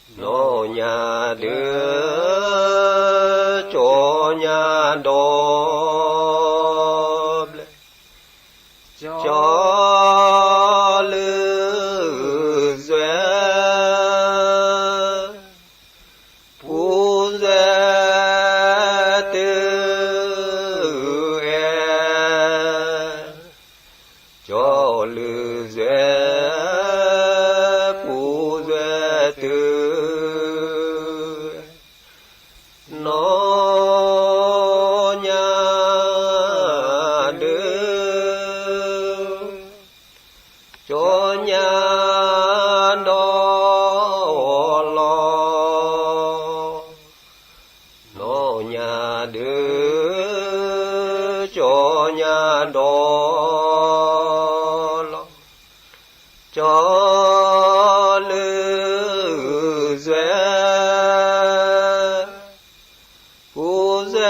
နီၢ်ညါဒုး ကၠီညါဒီးဘျဲၣ် ကၠီလုၢ်စွဲ ပူၤစွဲတုၤအဲၣ် ကၠီလုၢ်စွဲ ပူၤစွဲတုၤ နီၢ်ညါဒုး ကၠီညါဒီးလီၤ နီၢ်ညါဒုး ကၠီညါဒီးလီၤ ကၠီလုၢ်စွဲ ပူၤစွဲ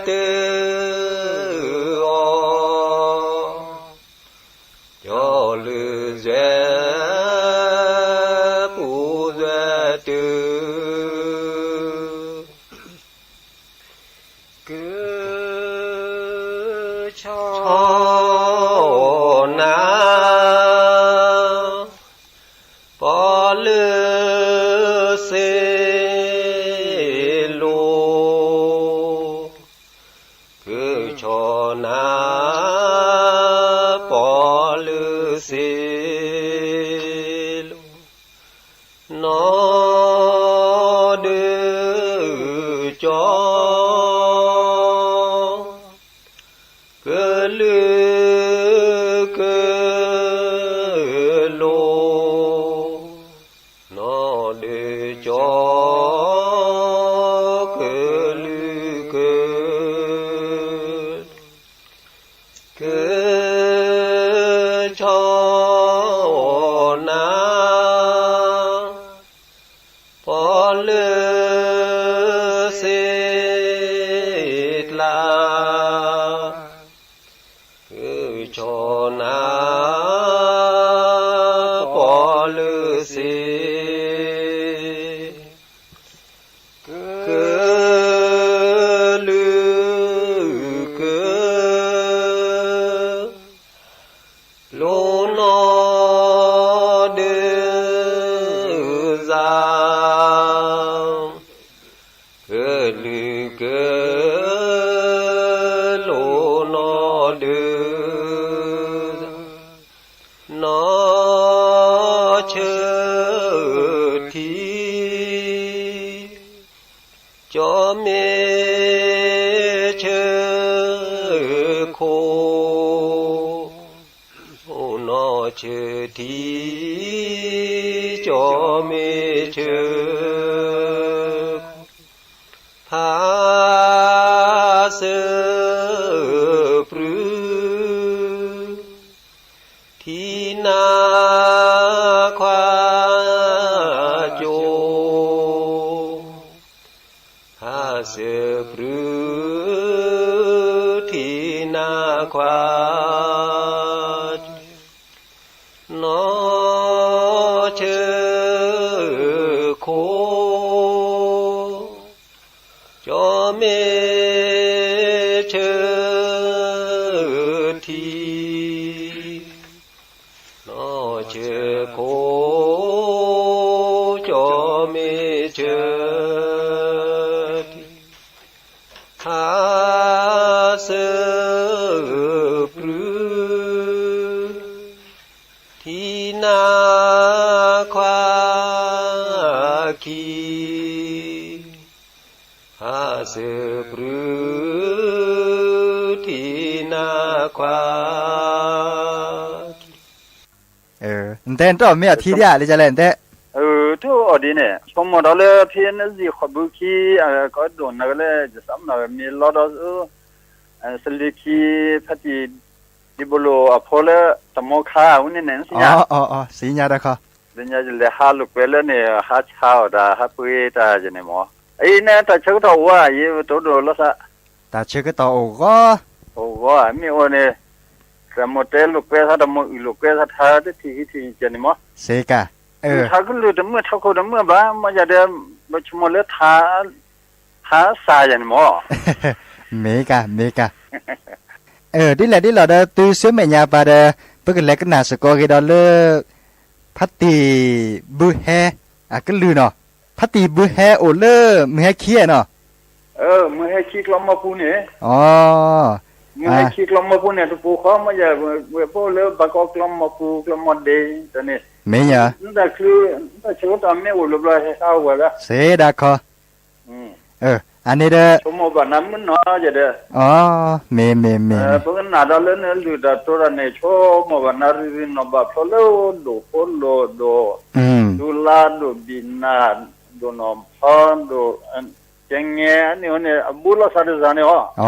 တုၤအီၤ ကၠီလုၢ်စွဲ ပူၤစွဲတုၤ ကုဆီနၤ ပီၣ်လုၢ်စ့လိၤ ကုဆီနၤ ပီၣ်လုၢ်စ့လိၤ နီၢ်ဒုးကၠီ ကလုာ်ကလိၤ နီၢ်ဒုးကၠီ ကလုာ်ကလိၤ ကုဆီနၤ ပီၣ်လုၢ်စ့ကျါ ကုဆီနၤ ပီၣ်လုၢ်စ့ ကလုာ်ကလိၤ နီၢ်ဒုးစၢ် ကလုာ်ကလိၤ နီၢ်ဒုးစၢ် နီၢ်ဆၢထံ ကၠီမ့ၢ်ဆၢခိၣ် နီၢ်ဆၢထံ ကၠီမ့ၢ်ဆၢခိၣ် ဖးစၢၤပြူၤ ထံနါခွါကၠိ ဖးစၢၤပြူၤ ထံနါခွါကၠိ နီၢ်ဆၢခိၣ် ကၠီမ့ၢ်ဆၢထံ နီၢ်ဆၢခိၣ် ကၠီမ့ၢ်ဆၢထံ ဖးစၢၤပြူၤ ထံနါခွါခံ ဖးစၢၤပြူၤ ထံနါခွါ နတဲနတၢ်အီၣ်မ့ၢ်အထံဒၣ်လဲၣ်လဲၣ် နတဲ ထၢၣ်အီၣ်ဒ်န့ၣ် ဆိကမိၣ်ဒီးလၢဖဲနစံၣ်ဃီၣ်ဘုခံ ကီဒိၣ်နၤကလဲၣ် ယသးမနၤမ့ၢ်လီဒီး စလ့ခံ ဖးတံၢ် ဒံဘိလိၣ်အဖိလၢ တမီခါဝဲန့ၣ်န့ၣ် နသ့ၣ်ညါ စံၣ်ညါတခီ သ့ၣ်ညါယလဲၤဟးလိာ်ကွဲလၢန့ၣ် ဟးဆါအီၣ်တၢ် ဟးပှ့ၤတၢ်ယန့ၣ်မး အံၤန့ၣ် တၢ်ဆၢကတီၢ်အိၣ်ဧါ ယပတိဒိၣ်လီၤသး တၢ်ဆၢကတီၢ်အိၣ်ဂီၢ် အိၣ်ဂီၢ် မ့ၢ်အိၣ်န့ၣ် တၢ်မိၢ်တဲလိာ်ကွဲသး တၢ်မိၢ်အုၣ်လိာ်ကွဲသး ထါတထံၣ်ခံထံၣ်န့ၣ်ကန့ၣ်မး စ့ကၤ ထးကလုၢ်တမုာ်ထးခိၣ်တမုာ်ဘၣ် မ့ၢ်ယၤဒီး ပဆိကမိၣ်လၢ ထးစးယၤန့ၣ်မ့ၢ် မ့ၢ်ကၤ မ့ၢ်ကၤ ဒ်လဲၣ်ဒ်လဲၣ်ဒီး သုဆူမဲာ်ညါပၤဒီး ပကလဲၤကနၣ်စ့ၢ်ကီးက့ၤဒီးလၢ ဖါတံၢ်ဘုဟဲ အကလုၢ်နီၤ, ဖါတံၢ်ဘုဟဲအိၣ်လၢမုၢ်ဟဲခံနီၤ, မုၢ်ဟဲခံကျီမီၢ်ပူၤန့ၣ်, မုၢ်ဟဲခံကျီမီၢ်ပူၤန့ၣ် တပူၤဃီမ့ၢ်ယၤ ဝဲပအိၣ်လၢဘၣ်ကီကျီမီၢ်ပူၤ ကျီမီၢ်ဒ့တန့ၣ်, မ့ၢ်ယၤ နတၢ်ချုး နတၢ်ဆၢကတီၢ်မ့ၢ်အိၣ်လၢဘျီဟဲဟးဝဲလၢ စ့ဒၣ်ခီ အန့ၣ်ဒီး ဆိကမိၣ်ဘၣ်နၤမုၢ်နီၤယၤဒီး, မ့ၢ်မ့ၢ်မ့ၢ်, ပကနၣ်ဒီးလၢနလုၢ်တၢ်တိတၢ်န့ၣ် ဆိကမိၣ်ဘၣ်နၤရံရံနီၣ်ဘၣ်ဖျိလၢဒိၣ်ဖိလိာ်ဒိၣ်, ဒူလါဒိၣ်ဘံၣ်နၢ်, ဒိၣ်နီၢ်ဖီဒိၣ်, ကဲငဲန့ၣ်န့ၣ် အဘူးလိာ်သးတစၢ်န့ၣ်အီၤ,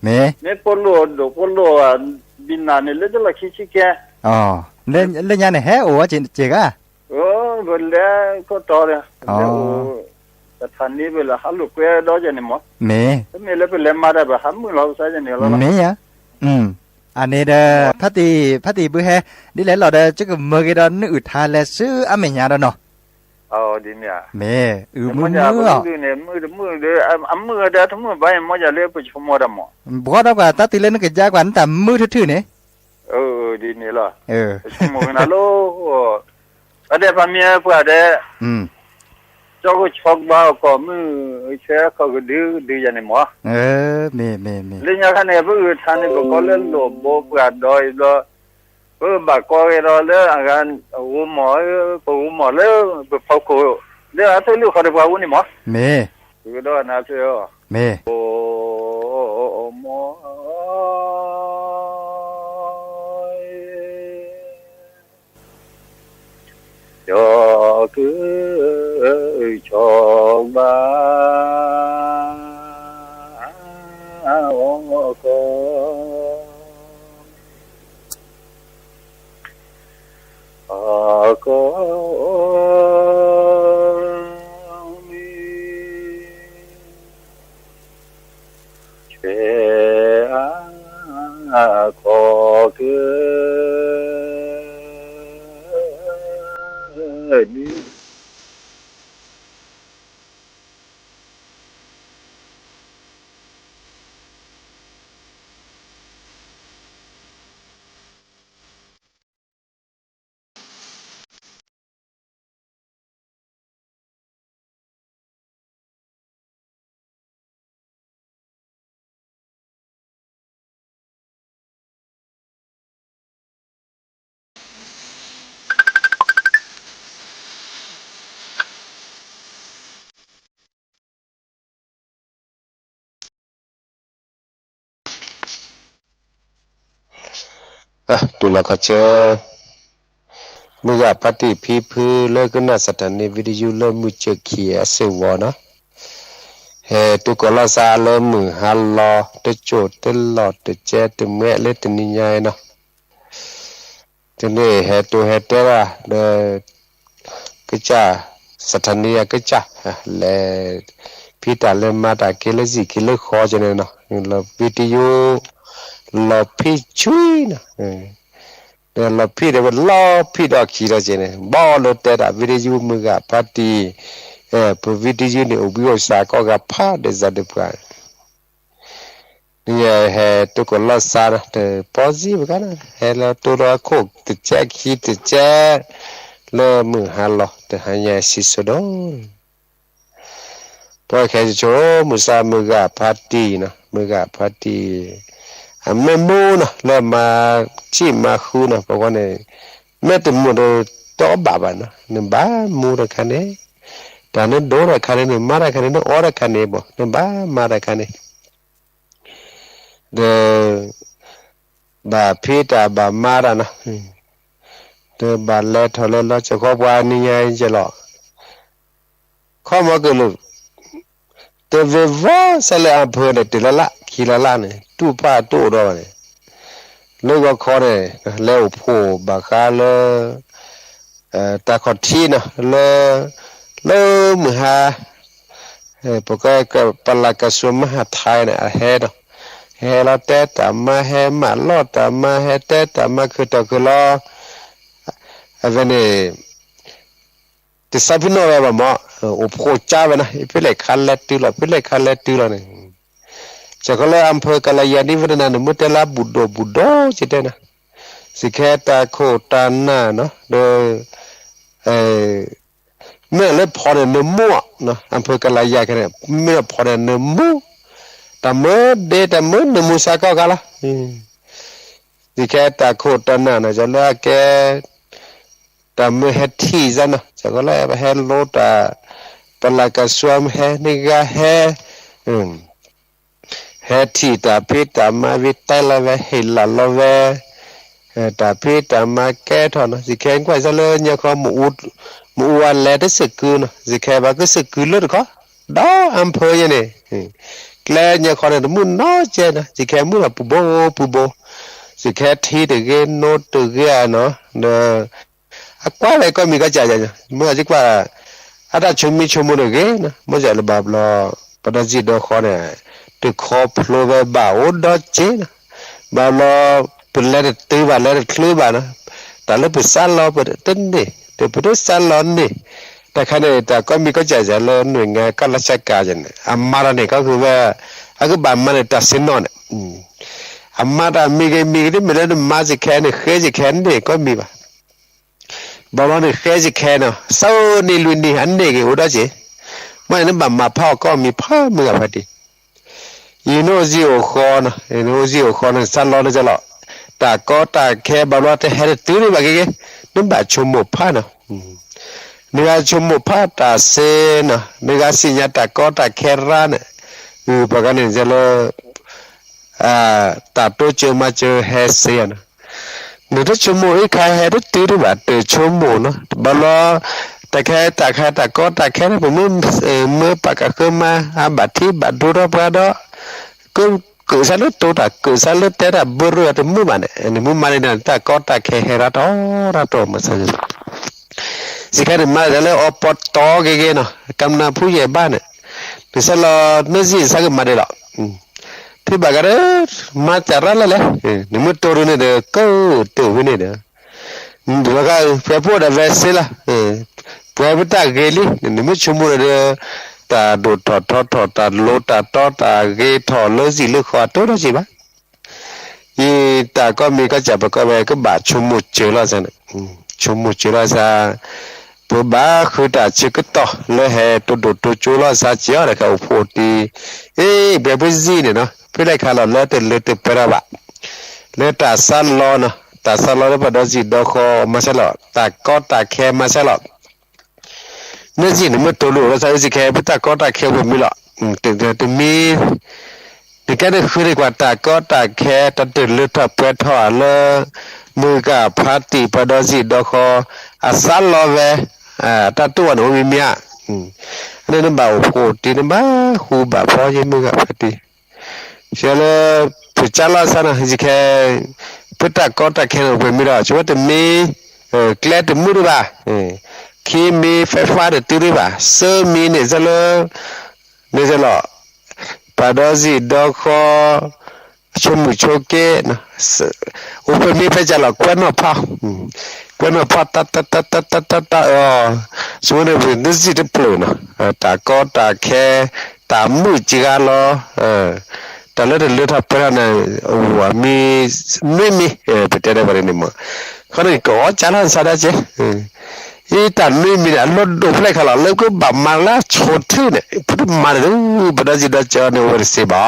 မ့ၢ် မ့ၢ်ဖိလိာ်ဒိၣ်ဖိလိာ်, ဘံၣ်နၢ်န့ၣ် လၢတလီၢ်ခံဆံကဲ, လၢညါန့ၣ်ဟဲအိၣ်ဝဲက့ၤဂၤ ပလဲၤကီၢ်တီၤဒီး ပလဲၤအိၣ် တထးန့ၣ်ပလဲၤဟးလိာ်ကွဲဒီးယၤန့ၣ်မ့ၢ်, မ့ၢ် တမ့ၢ်လၢပလဲၤမၤတၢ်ဘၣ် ဟးမုာ်လီၤပသးယၤန့ၣ်လီၤ, မ့ၢ်ယၤ, အန့ၣ်ဒီး ဖါတံၢ် ဖါတံၢ်ဘုဟဲ ဒ်လဲၣ်လီၤဒီး ကကမၢက့ၤဒီးနအုၣ်ထါလဲၤဆူအမဲာ်ညါဒီးနီၤ, မ့ၢ် အုၣ်မုာ်မုာ်အီၤ, မုာ်တမုာ်ဒီး အမုာ်ဒီးတမုာ်ဘၣ်အံၤ မ့ၢ်ယၤလၢပဆိကမိၣ်တၢ်မ့ၢ်, ဘှီဒီးပှၤတၢ်တုၤလၢနကယါကွၢ် နတၢ်မုာ်ထူထူန့ၣ် ဒ်န့ၣ်လီၤ, ပဆိကမိၣ်ကနၤလီၤ, အဒဲးပှၤမ့ၢ်ပှၤဒဲး, ကၠီကဆီကဘၣ်အကီၢ်မုၢ်, ဆဲခီၣ်ကဒုကဒုယၤန့ၣ်မ့ၢ်, မ့ၢ်မ့ၢ်မ့ၢ်, လၢညါခါန့ၣ် ပအုၣ်ထါန့ၣ် ပကိးလၢလိာ်ဘိပှၤဒီးအံၤဘျီ, ပဘၣ်ကိးက့ၤဒီးလၢအဂၤ, ဂိၤမီၢ်, ပဂိၤမီၢ်လၢ, ပဖီခိၣ်, လၢအသ့ၣ်လၢဃီဒီးပှၤဝူန့ၣ်မ့ၢ်, မ့ၢ်, ပကဒီးနၤဖဲအီၤ, မ့ၢ် မ့ၢ် ကၠီကၢၢ်ဆီဘၣ်အကီၢ်, အကီၢ်မ့ၢ် ဆဲးအါခီကၢၢ်န့ၣ်တုၤလီၤခီဆၢ, မုၢ်ဂၤဖါတံၢ်ဖံဖုလၢကနၣ်စထၢနံ video လၢမုၢ်စၢၢ်ခံအစ့ၢ်ဝီနီၤ, ဟဲတိၢ်ကီၤလီၤစါလၢမုၢ်ဟါလီၤ တစိၢ်တလီၢ်တကဲတမဲလၢတနံၤညါနီၤ, တန့ၢ်ဟဲတိၢ်ဟဲတဲဘၣ်ဒီး ကစၢ် စထၢနံအကစၢ် လဲၤ ဖံးတၢ်လၢမၤတၢ်က့ၤလၢစံၣ်က့ၤလၢဃီကန့ၣ်နီၤ, လီၤ video လီၤဖံးဆူနီၤ, ဒီးလီၤဖံးဒီးဝဲလီၤဖံးဒီးခံဒီးက့ၤန့ၣ် ဘီလၢတဲတၢ် video မုၢ်ဂၤဖါတံၢ်, ပ video န့ၣ် အိၣ်ဘှံးအိၣ်သါကိးဂၤဖးဒိၣ်စၢ်ဒိၣ်ပှၤ နဟဲတိၢ်ကီၤလီၤစါနီၤ တပီစံးပကါနီၤ ဟဲလီၤတိၢ်ဒီးအခိၣ်တကဲခံတကဲ လၢမုၢ်ဟါလီၤ တဟါညါစံးစိၤဒိၣ်, ပှၤခဲဆိ မုၢ်ဆါမုၢ်ဂၤဖါတံၢ်နီၤ မုၢ်ဂၤဖါတံၢ်, အမ့ၢ်မူနီၤ လၢမၤဆံၣ်မၤဃုနီၤ ပဝဲန့ၣ် မ့ၢ်တမုာ်ဒီးတအီၣ်ဘၣ်ဘၣ်နီၤ နဘၣ်မူတခါန့ၣ်, တၢ်နဒိတခါန့ၣ် နမါတခါန့ၣ် နအီၣ်တခါန့ၣ်ဘၣ် နဘၣ်မါတခါန့ၣ် ဒီး ဘၣ်ဖံးတၢ်ဘၣ်မၤတၢ်နီၤ, ဒီးဘၣ်လဲၤထီၣ်လဲၤလီၤစၢၤဃီပှၤနံၤညါအံၤကဲလီၤ, ခီမီကလုာ်, တဝ့ၤဝီစဲလၢအဖၢန့ၣ် တ့ၢ်လၢ်လၢ်ခံလၢ်လၢ်န့ၣ် တူၢ်ဖးတအိၣ်ဒီးဘၣ်န့ၣ်, လၢဂီၤခီန့ၣ် လဲၤအိၣ်ဖှိၣ်ဘၣ်ဃးလၢ တၢ်ခီၣ်ထံးနီၤ လၢ လၢမုၢ်ဟါ ပကပလၢ်ကစူၤမဟါထဲန့ၣ် အဟဲဒီး ဟဲလီၤတဲတၢ်မၤ ဟဲမၤလီၤတၢ်မၤ ဟဲတဲတၢ်မၤခုၣ်တီၢ်ခုၣ်လီၤ, အဝဲန့ၣ် ကစၢ်ဖံနီၣ်ဝဲဘၣ်မး, အိၣ်ဖှိၣ်ကၢ်ဝဲနီၤ, ဖဲလဲၣ်ခါလဲၤတုၤလီၤ, ဖဲလဲၣ်ခါလဲၤတုၤလီၤန့ၣ်, စ့ၢ်ကီးလၢအဖၢကလၤယၤဒ်ဝဲတနၤန့ၣ် မ့ၢ်တဲလၢအဘူးဒိၣ်ဘူးဒိၣ်က့တဲနီၤ, စ့ၢ်ကီးတၢ်ခိၣ်တၢ်နၢ်နီၤ, ဒီး မ့ၢ်လၢဖီန့ၣ်နၢမူ, အဖၢကလၤယၤခဲန့ၣ် မ့ၢ်လၢဖီန့ၣ်နၢမူ, တၢ်မၢဒ့တၢ်မၢနၢမူစ့ၢ်ကီးခါလီၤ. စ့ၢ်ကီးတၢ်ခိၣ်တၢ်နၢ်နီၤ ကလၢအကဲ တၢ်မၢဟဲထံၣ်စ့ၢ်နီၤ, စ့ၢ်ကီးလၢဟဲလိတၢ် ပလၢ်ကဆူမဟဲ နဂၤဟဲ ဟဲထံၣ်တၢ်ဖံးတၢ်မၤ ဝံတဲလီၤဝဲ ဟ့ၣ်လီၤလီၤဝဲ တၢ်ဖံးတၢ်မၤကဲထီၣ်နီၤ, စ့ၢ်ကီးကွၢ်စ့ၢ်လၢညါခီ မ့ၣ်အူအလဲၤတစ့ၢ်ကီးနီၤ, စ့ၢ်ကီးဘၣ်ကစ့ၢ်ကီးလၢတခီ, ဒီးအဖၢယဲန့ၣ် ကျဲညါခီန့ၣ် တမုၢ်နီၢ်ကဲနီၤ, စ့ၢ်ကီးမုၢ်လီၤပူၤဘိပူၤဘိ, စ့ၢ်ကီးထံတဂ့ၤ နိတဂ့ၤဧါနီၤ, ဒီး အကွၢ်ဝဲကီၢ်မံၤကီၢ်စဲၣ်ယၤ, မ့ၢ်စ့ၢ်ကီး အတၢ်ဆိမိၣ်ဆိကမိၣ်တဂ့ၤနီၤ, မ့ၢ်စ့ၢ်လၢဘၣ်ဘျီ ပဒီစံၣ်ဒီဃီန့ၣ် တခီဖျိဝဲဘၣ်အိၣ်ဒီးက့နီၤ, ဘၣ်ဘျီ ပလဲၤတတုၤဘၣ် လဲၤတချုးဘၣ်နီၤ, တၢ်လၢပစးလီၤပတန့ၢ် ဒီးပတစးလီၤန့ၢ်, တၢ်ခါန့ၣ် တၢ်ကီၢ်မံၤကီၢ်စဲၣ်ယၤလၢနွံဂၤကီၢ်လၢဆၢကၤယၤန့ၣ် အမၤတၢ်န့ၣ်ကီၢ်ဃုာ်ဝဲ, အကဘၣ်မၤန့ၣ်တၢ်ဆ့ၣ်နီၤန့ၣ် အမၤတၢ်မံၤဂ့ၤမံၤဂ့ၤ တမ့ၢ်လၢနမၤစ့ၢ်ကီးန့ၣ် ဃဲစ့ၢ်ကီးန့ၣ် ကီၢ်မံၤဘၣ်, ဘၣ်ဘျီန့ၣ်ဃဲစ့ၢ်ကီးနီၤ သၢနံၤလွံၢ်နံၤ အန့ၢ်ဂ့ၤအိၣ်ဒီးက့, မ့ၢ်န့ၣ်နဘၣ်မၤဖးအီၣ်ကီၢ်မံၤဖးမုၢ်ဂၤဖးတံၢ်, ယနအိၣ်စ့ၢ်အိၣ်ဃီနီၤ နအိၣ်စ့ၢ်အိၣ်ဃီန့ၣ် စးလီၤန့ၣ်ကလီၤ, တၢ်ကီတၢ်ခဲဘၣ်ဘျီတဟဲတတုၤန့ၣ်ဘၣ်က့ၤက့ၤ, နဘၣ်ဆိကမိၣ်ဖးနီၤ နဂၤဆိကမိၣ်ဖးတၢ်စ့နီၤ နဂၤသ့ၣ်ညါတၢ်ကီတၢ်ခဲရါန့ၣ်, ပှၤကန့ၣ်လၢ တၢ်တိစၢၤမၤစၢၤဟဲစ့ၢ်နီၤ, နတဆိကမိၣ်အံၤခါဟဲတတုၤတဘၣ်တဆိကမိၣ်နီၤ ဘၣ်ဘျီ, တၢ်ခဲတၢ်ခဲတၢ်ကီတၢ်ခဲန့ၣ် ပမ့ၢ်မၢပာ်ကဃၢမၤ အဘၣ်ထံဘၣ်ဒိဒီးပှၤဒီး က ကၢၣ်စၢ်လၢတိတၢ် ကၢၣ်စၢ်လၢတဲတၢ်ဘၢရၢအတမုာ်ဘၣ်န့ၣ် နမ့ၢ်မၤန့ၣ်ဒီး တၢ်ကီတၢ်ခဲဟဲရါတီၤရါတီၤမၤစၢၤ, စ့ၢ်ကီးန့ၣ်မၤတၢ်လၢအီပီတီဂ့ၤဂ့ၤနီၤ ကမျၢၢ်ဖုယဲၢ်ဘၣ်န့ၣ်, နဆဲးလီၤနစံၣ်ဆါကမၤဒံးလီၤ, ဖံဘၣ်ကဒီး မၤတၢ်ရါလဲၣ်လဲၣ်, နမ့ၢ်တိၢ်ဒုန့ၣ်ဒီး ကၢၣ်တိၢ်ဝံၤန့ၣ်ဒီး ဒီးက ပှဲၤဖိဒီးဝဲစ့လီၤ, ပှဲၤပတၢ်ဂ့ၤလံ, နမ့ၢ်ဆိကမိၣ်ဒီး တၢ်ဒိၣ်ထီၣ်ထီထီၣ် တၢ်လိၤတၢ်တီတၢ်ဂ့ၤထီၣ်လၢစံၣ်လၢဃီအတိၢ်ဒီးစံၣ်ဘၣ်, ယတၢ်ကီၢ်မံၤကီၢ်စဲၣ်ပကီၢ်ဝဲကဘၣ်ဆိကမိၣ်စၢၤလီၤစၢ်န့ၣ်, ဆိကမိၣ်စၢၤလီၤစၢ်, ပဘၣ်ဃုတၢ်ဆၢကတီၢ်လၢဟဲတိၢ်ဒိၣ်တိၢ်ကၠိလီၤစၢ်က့ၤအီၤဒီးကအိၣ်ဖှိၣ်တံၢ်, အ့ ပှဲၤပစံၣ်န့ၣ်နီၤ ဖဲလဲၣ်ခါလီၤလၢတလၢတပှဲၤထီၣ်ဘၣ်, လၢတၢ်စးလီၤနီၤ တၢ်စးလီၤလၢပှၤဒီစံၣ်ဒီဃီမၤစၢၤလီၤ တၢ်ကီတၢ်ခဲမၤစၢၤလီၤ နစံၣ်န့ၣ်မ့ၢ်တိၢ်လိာ်လီၤစၢ် အ့စ့ၢ်ကီး ပတၢ်ကီတၢ်ခဲပမံၤလီၤ, တမံၤ, နကဲနဃုန့ၢ်ကွၢ်တၢ်ကီတၢ်ခဲ တၢ်တလၢထီၣ်ပှဲၤထီၣ်လၢ မုၢ်ဂၤဖးတံၢ်ပှၤဒီစံၣ်ဒီဃီ အစးလီၤဝဲ, တၢ်တိၢ်ဝဲန့ၣ်အိၣ်မံၤမံၤဧါ, အန့ၣ်နဘၣ်အိၣ်ဖှိၣ်တံၢ်နဘၣ်ဃူဘၣ်ဖီယမုၢ်ဂၤဖးတံၢ် ယလၢ ပစးလီၤစၢ်နီၤ ယခဲ ပတၢ်ကီတၢ်ခဲန့ၣ် ပှဲၤမံၤဒီး ဆိဝဲတမံၤ ကျဲတမုာ်ဒံးဘၣ်, ခံမံၤ ဖဲဖးတတုၤဒံးဘၣ် သၢမံၤန့ၣ်စ့ၢ်လၢ န့ၣ်စ့ၢ်လီၤ ပှၤဒီစံၣ်ဒီဃီ ဆိကမိၣ်ဆိက့ အိၣ်ပှဲၤမံၤဖဲစးလီၤ ကွဲးနီၣ်ဖး ကွဲးနီၣ်ဖး တၢ်တၢ်တၢ်တၢ်တၢ်တၢ်အီၤ ဆိဝဲန့ၣ်ပနစံၣ်တဖျၢၣ်နီၤ တၢ်ကီတၢ်ခဲ တၢ်မုာ်စှၤဂၤလီၤ တၢ်လၢတလၢထီၣ်ပှဲၤထီၣ်န့ၣ် အိၣ်မံၤ နွံမံၤ ပတဲဒ်ဝဲဒ်န့ၣ်မး ခီန့ၣ် ကအီၣ်ကၢ်လီၤစၢ်ဒၣ်က့ အံၤတၢ်နွံမံၤန့ၣ် အလီၢ်ဒိၣ်ဖျဲၣ်ခါလီၤ လၢပကဘၣ်မၤလၢဆိထၢၣ်န့ၣ် ပတမၤန့ၣ် ပဒီစံၣ်ဒီကၠီန့ၣ် အိၣ်ဝဲတသ့ဘၣ်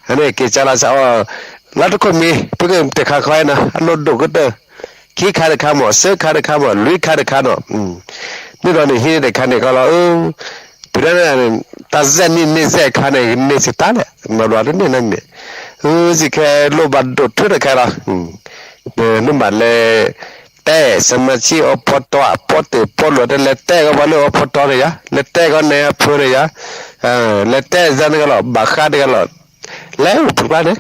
အန့ၣ်က့ၤကၢ်လီၤစၢ်အီၤ လါတခိၣ်မံၤ ပကတခါခီနီၤ အလီၢ်ဒိၣ်ကတၢၢ် ခံခါတခါမး သၢခါတခါမး လွံၢ်ခါတခါနီၤ န့ၣ်ဒီးနဟံးန့ၢ်တခါန့ၣ်ခီလီၤ ပတဲန့ၣ် တၢ်စဲးနံၣ်န့ၢ်စဲးခါန့ၣ် န့ၢ်စံးတၢ်လဲၣ် မၤဘျီတန့ၢ်နီတမံၤ စံးခဲလိၣ်ဘၣ်ဒိၣ်ထွဲတခါလီၤ နဘၣ်လဲၤ တဲ စမၤဆံၣ်အီပီတီ အပီတၢၢ်ပီလီၤတဲ လဲၤတဲကီးပှၤလၢအီပီတီန့ၣ်ယါ လဲၤတဲကီးနၤအဖၢန့ၣ်ယါ လဲၤတဲစ့ၢ်န့ၣ်ကလီၤ ဘၣ်ဃးတဂၤလီၤ လဲၤအိၣ်ဖုကျါန့ၣ်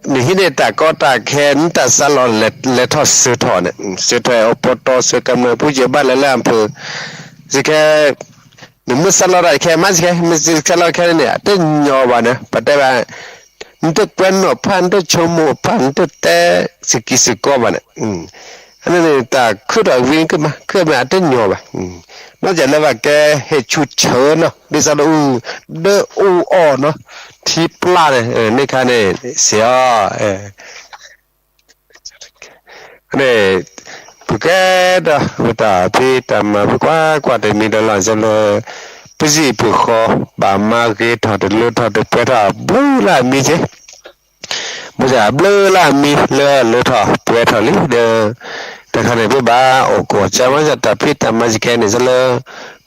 နဟံးန့ၢ်တၢ်ကီတၢ်ခဲ နတၢ်စးလီၤလဲၤထီၣ်စၢထီၣ်န့ၣ် စၢထီၣ်အီပီတီ စၢကမျၢၢ်ပူၤယဘၣ်လဲၤလၢအဖၢ စံးခဲ နမ့ၢ်စးလီၤတၢ်ခဲမးစံးခဲ မ့ၢ်စံးခဲလီၤခဲန့ၣ် အတညီဘၣ်န့ၣ် ပတဲဘၣ် နတကွဲးနီၣ်ဖး နတဆိကမိၣ်ဖး နတတဲစကံးစကီးဘၣ်န့ၣ် အန့ၣ်န့ၣ် တၢ်ခုၣ်ထီၣ်ဝံၤကမး ခုၣ်မ့ၢ်အတညီဘၣ်, နီၢ်ကီၢ်လၢဘၣ်ကဲဟ့ၣ်ဆူၣ်ဆၢနီၤ ဒ်သိးဒီးအူ ဒၢအူအီၣ်နီၤ ထံပျၢ်န့ၣ် န့ၣ်ခါန့ၣ် စ့ၢ်အီၤ န့ၣ် ပကဲဒီးပတၢ်ဖံးတၢ်မၤ ပကွၢ်ကွၢ်တမံၤဒီးလီၤ လၢ ပစံၣ်ပဃီ ဘၣ်မၤဂ့ၤထီၣ်တလၢထီၣ်တပှဲၤထီၣ် ဘျုးလၢအမံၤက့, ဘၣ်ဆၣ်ဘျုးလၢအမံၤလၢလၢထီၣ်ပှဲၤထီၣ်လံဒီး တခါန့ၣ် ပဘၣ်အိၣ်ကီၢ်စၢ်မၤစၢ်တၢ်ဖံးတၢ်မၤစ့ၢ်ကီးန့ၣ် လၢ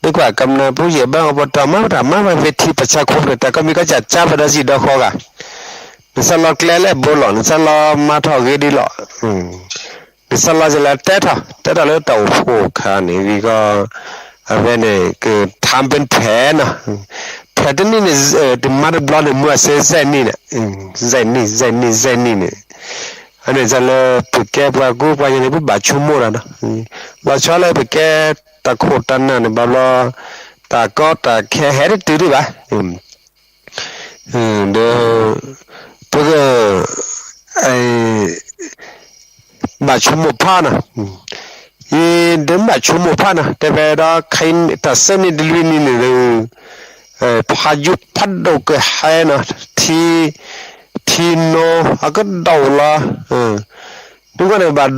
မ့ၢ်ကွၢ်ကမျၢၢ်ဖိယဲၢ်ဘၣ်အိၣ်ပတီၢ်မၤပတၢ်မၤဘၣ်ဖဲထံပၢၢ်ဆါခိၣ်န့ၣ် တၢ်ကီမံၤကီၢ်စၢ်ကၢပဒီးစံၣ်ဒီးဃီဂၤ နဆၢလီၤကျဲလဲၣ်ဘိလီၤ နဆၢလီၤမၤထီၣ်ဂ့ၤဒ်လီၤ, နဆၢလီၤစ့ၢ်လၢတဲထီၣ် တဲထီၣ်လၢတၢ်အိၣ်ဖှိၣ်အခါန့ၣ် ဂ့ၢ်ကီ အဝဲန့ၣ် ကထါပၢၢ်ထဲနီၤ, ထဲတနံၣ်န့ၣ် တမၤတဘျီန့ၣ် မုၢ်အဆၢစဲးနံၣ်န့ၣ်, စဲးနံၣ် စဲးနံၣ် စဲးနံၣ်န့ၣ်, အန့ၣ်လၢပကဲပှၤကူပှၤကညီန့ၣ် ပဘၣ်ဆိကမိၣ်ဒီးနီၤ, လီၤဆီလၢပကဲတၢ်ခိၣ်တၢ်နၢ်န့ၣ် ဘၣ်ဘျီ တၢ်ကီတၢ်ခဲဟဲတတုၤဒံးဘၣ် ဒီး ပက ဘၣ်ဆိကမိၣ်ဖးနီၤ, ယဒၢးဘၣ်ဆိကမိၣ်ဖးနီၤ တဲဝဲဒီး တၢ်စဲးနံၣ်တလွံၢ်နံၣ်န့ၣ်ဒီး ဖးယိဖးဒိၣ်ကဟဲနီၤ, ထံ ထံနီၤအကဒိၣ်လီၤ, ဒ်န့ၣ်ဘၣ်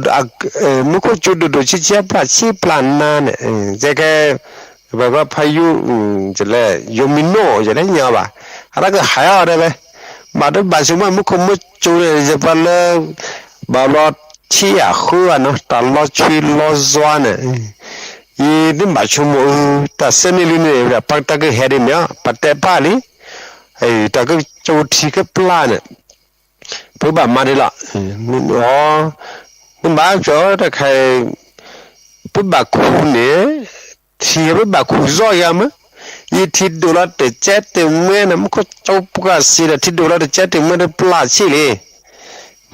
မူခိၣ်ကၠိဒိၣ်ဒိၣ်ဆံးဆံးအပျၢ်ဆံးပျၢ်နါန့ၣ် ကဲကဲ ပှၤကီဖးယိ လဲၣ် ယိမံနိၣ် ယလဲၣ်ညါဘၣ် အတၢ်ကဟဲအီၤတဲဝဲ ဘၣ်တဘၣ်ဆိကမိၣ်မူခိၣ်မူကၠိန့ၣ် ယပှၤလၢ ဘၣ်ဘျီ ထံအဃၢအနီၤ တၢ်လီၤဆွံလီၤစွါန့ၣ် ယတဘၣ်ဆိကမိၣ်အၢ တၢ်စဲးနံၣ်လွံၢ်နံၣ်န့ၣ် ပတၢ်ကဟဲဒ်န့ၣ် ပတဲဖးလံ တၢ်ကကၠိထံကပျၢ်န့ၣ် ပဘၣ်မၤဒ်လီၤ နဘၣ်ကၠီတၢ်ခါအံၤ ပဘၣ်ခူၣ်န့ၣ် ထံပဘၣ်ခူၣ်စီၣ်ယၤမး ယထံဒိၣ်လီၤတကဲတမှဲန့ၣ် မူခိၣ်ကၠိပှၢ်စံးဒီး ထံဒိၣ်လီၤတကဲတမှဲတပျၢ်ဆံးလံ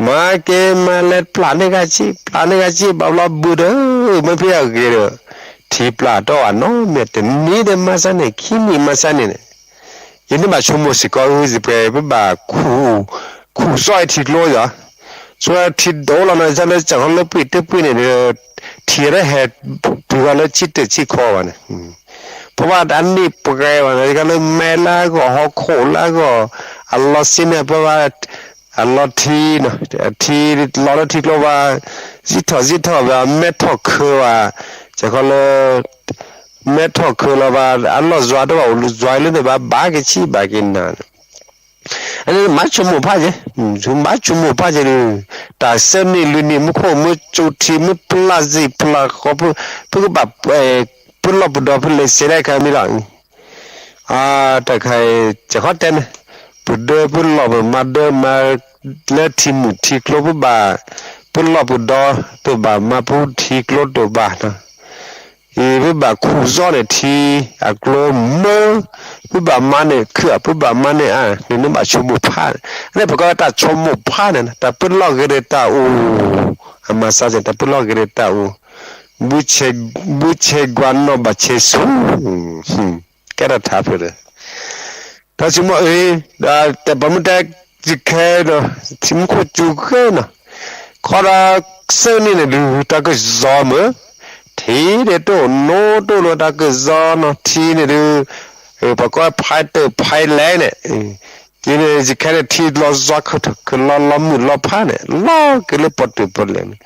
မၤက့ၤမၤလဲၤပျၢ်န့ၢ်ဂၤဆံး ပျၢ်န့ၢ်ဂၤဆံး ဘၣ်ဘျီဘုဒီး မ့ၢ်ဖဲအဂ့ၤဒီး ထံပျၢ်တအိၣ်အနီတမံၤ တနံၤတမၤစၢ်န့ၣ် ခံနံၣ်မၤစၢ်န့ၣ်န့ၣ် ယန့ၣ်ဘၣ်ဆိကမိၣ်စ့ၢ်ကီး ဝံသ့ၣ်ပှဲၤ ပဘၣ်ခူၣ် ခူၣ်စီၣ်အထံကျိယီၤ ဆိထံဒိၣ်လီၤနီၤ လၢစၢၤလၢပှ့ၤတပှ့ၤန့ၣ်ဒီး ထံတဟဲ တုၤဂၤလၢဆံတၢၢ်ဆံခီဘၣ်န့ၣ် ပဘၣ်အနံၣ်ပှဲၤဘၣ်န့ၣ် လၢမဲလၢအဂီၢ် ဟီၣ်ခိၣ်လၢအဂီၢ် အလီၢ်ဆံးန့ၣ် ပဘၣ် အလီၢ်ထံ ထံလီၤလၢထံကျိဘၣ် စံၣ်ထီၣ်စံၣ်ထီၣ်ဘၣ် မဲထီၣ်ခၢဘၣ် စဲးခီလၢ မဲထီၣ်ခၢလီၤဘၣ် အလီၢ်စွါတဘၣ်အိၣ်စွါလၢန့ၣ်ဘၣ် ဘၣ်က့ၤဆံးဘၣ်က့ၤနၤန့ၣ် အန့ၣ်မၤဆိကမိၣ်ဖးယဲ မၤဆိကမိၣ်ဖးယဲဒီး တၢ်စဲးနံၣ်လွံၢ်နံၣ် မူခိၣ်မူကၠိထံ မ့ၢ်ပျၢ်စံၣ်ပျၢ်ဃီ ပကဘၣ် ပလီၢ်ပဒီဖဲလဲၣ်စဲးဒၣ်ခါမ့ၢ်လီၤ တၢ်ခါအံၤ စဲးခီတဲန့ၣ် ပဒၢပလီၢ်ပမၤဒၢမၤ လၢထံမုၢ်ထံကျိ ပဘၣ် ပလီၢ်ပဒီတဘၣ် မၤပူထံကျိတဘၣ်နီၤ အံၤပဘၣ်ခူၣ်စီၣ်န့ၣ် ထံအကျိမၢ ပဘၣ်မၤန့ၢ်ခုၣ် ပဘၣ်မၤန့ၢ်အါ န့ၣ်နဘၣ်ဆိကမိၣ်ဖးန့ၣ် အန့ၣ်ပကီတၢ်ဆိကမိၣ်ဖးန့ၣ် တၢ်ပလီၢ်ဂ့ၤဒီးတၢ်အိၣ် အမၤစၢ်စ့ၢ် တၢ်ပလီၢ်ဂ့ၤဒီးတၢ်အိၣ် ဘုဆဲးကွၢ်နီၣ်ဘၣ်ဆဲးဆူ ကဲထီၣ်ထါဖျၢၣ်ဒီး တၢ်ဆိကမိၣ်အံၤ တၢ်ပာ်မူတဲယခဲနီၤ ထံမူခိၣ်ကၠူဃဲနီၤ ခီဒီးစဲးနံၣ်န့ၣ်ဒုး တၢ်ကစီၣ်မ့ၢ် ထံဒၣ်တအိၣ်နိတအိၣ်လၢတၢ်ကစီၣ်နီၤ ထံန့ၣ်ဒုး ပှၤကီဖဲတၢၢ်ဖဲလဲၣ်န့ၣ် ယန့ၣ်ယခဲန့ၣ် ထံလီၤစွါခၢၣ်ထီၣ်ခၢၣ်လီၤလီၤမုၢ်လီၤဖးန့ၣ် လီၤက့ၤလၢပီၣ်တၢၢ်ပီၣ်လဲၣ်န့ၣ်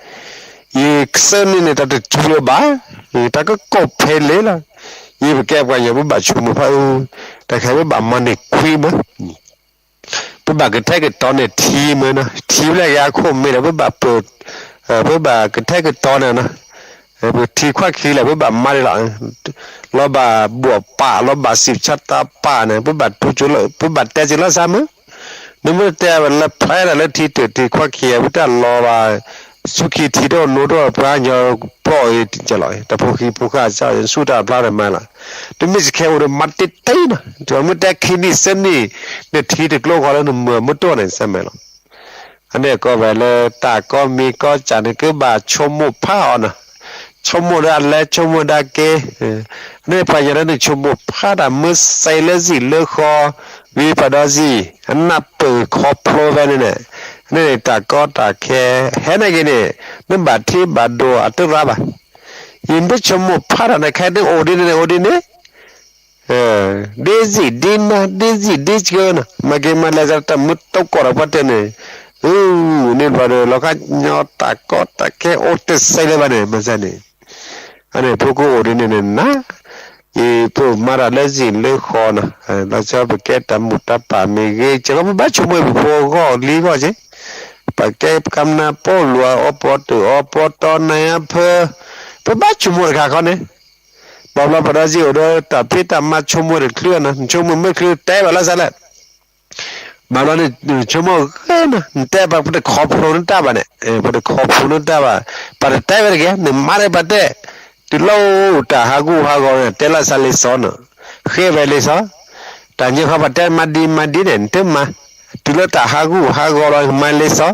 ယစဲးနံၣ်န့ၣ် တၢ်တစူၤလၢၤဘၣ် တၢ်ကကိးဖဲလဲၣ်လီၤ ယပကဲပှၤကညီ ပဘၣ်ဆိကမိၣ်ဖးအၢ တၢ်ခဲအံၤပဘၣ်မၤန့ၢ်ခွံမး ပဘၣ်ကထဲကတီၤန့ၢ်ထံမးနီၤ ထံဖဲလဲၣ်ဂ့ၤအခိၣ်မ့ၢ်ဒီး ပဘၣ်ပ ပဘၣ်ကထဲကတီၤန့ၣ်နီၤ ပထံခွါခံလဲၣ် ပဘၣ်မၤဒ်လီၤ လီၤဘၣ်ဘှီၣ်ပာ် လီၤဘၣ်စံးဆါတၢ်ပာ်န့ၣ် ပဘၣ်တဲက့ၤလီၤစၢ်မး နမ့ၢ်တဲဝဲလၢဖဲဒၣ်လၢထံတၢၢ်ထံခွါခံ ပတၢ်လီၤဘၣ် ဆူခံထံတအိၣ်နိတအိၣ် ပှၤကညီပျီၢ်အံၤတကဲလီၤ တၢ်ဖိဃံဖိဃာ်စၢ် ဆူၣ်တၢ်ဖျါတမၤလီၤ တမ့ၢ်စခဲအိၣ်ဒီးမၤတ့ၢ်တ့ၢ်နီၤ တမ့ၢ်တဲခံနံၣ်စဲးနံၣ် နထံတကျိဃီလၢနမုၢ်မ့ၢ်တအိၣ်န့ၣ် စဲးမဲာ်လီၤ အန့ၣ်ကီးဝဲလၢတၢ်ကီမံၤကီစၢ်န့ၣ် ကဘၣ်ဆိကမိၣ်ဖးအီၤနီၤ ဆိကမိၣ်ဒၣ်လဲၤဆိကမိၣ်ဒၣ်က့ၤ အန့ၣ်ပှၤကညီလၢနဆိကမိၣ်ဖးတၢ်မ့ၢ်စဲးလၢစံၣ်လၢဃီ ဝံၤပှၤဒီးစံၣ် အနၢ်ပၢၢ်ခီဖျိဖဲန့ၣ်န့ၣ် န့ၣ်တၢ်ကီတၢ်ခဲ ဟဲန့ၣ်က့ၤန့ၣ် နဘၣ်ထံဘၣ်ဒိအတရၢဘၣ်. ယမ့ၢ်ဆိကမိၣ်ဖးထီၣ်န့ၣ် ခဲအံၤန့ၣ်အိၣ်ဒ်န့ၣ်န့ၣ် အိၣ်ဒ်န့ၣ် ဒ်စံၣ်ဒ်နါ ဒ်စံၣ်ဒ်ကၢနီၤ မၤက့ၤမၤလဲၤသးတၢ်မုာ်တကိးဒီးပှၤတဲန့ၣ်, အု န့ၣ်ဘၣ်ဒီး လီၤခါညီတၢ်ကီတၢ်ခဲအိၣ်တစဲးလၢၤဘၣ်န့ၣ် မၤစၢၤန့ၣ်, အန့ၣ်ဖိကအိၣ်ဒ်န့ၣ်န့ၣ်နၤ, ယပမၤတၢ်လၢစံၣ်လၢဃီနီၤ, လီၤဆီပကဲတၢ်မိၢ်တၢ်ပၢ်မ့ၢ်ဂ့ၤ ကဲပဘၣ်ဆိကမိၣ်ပဖိဂီၢ်လံဂီၢ်က့, ပကဲကမျၢၢ်ပီလူၤအီပီတၢ်အီပီတီနၢ်အဖၢ, ပဘၣ်ဆိကမိၣ်တခါခီန့ၣ် ဘၣ်ဘျီပဒီစံၣ်အိၣ်ဒီးတၢ်ဖံးတၢ်မၤဆိကမိၣ်တချုးနီၤ နဆိကမိၣ်မ့ၢ်ချုးတဲဘၣ်လၢစးလဲၣ်, ဘၣ်ဘျီန့ၣ် နဆိကမိၣ်ဂ့ၤနီၤ နတဲပှၤပတခီဖျိနတၢ်ဘၣ်န့ၣ်, ပတခီဖျိနတၢ်ဘၣ်, ပတတဲဝဲတဂ့ၤ နမၤဒီးပတဲ, တုၤလၢတၢ်ဟးဂူာ်ဟးဂီၤန့ၣ် တဲလၢစးလံာ်စီနီၤ, ဃ့ဝဲလံာ်စီ, တၢ်ညါခီပတဲမၤဒ်မၤဒ်န့ၣ် နတမၤ, တုၤလၢတၢ်ဟးဂူာ်ဟးဂီၤလီၤ မၤလံာ်စီ,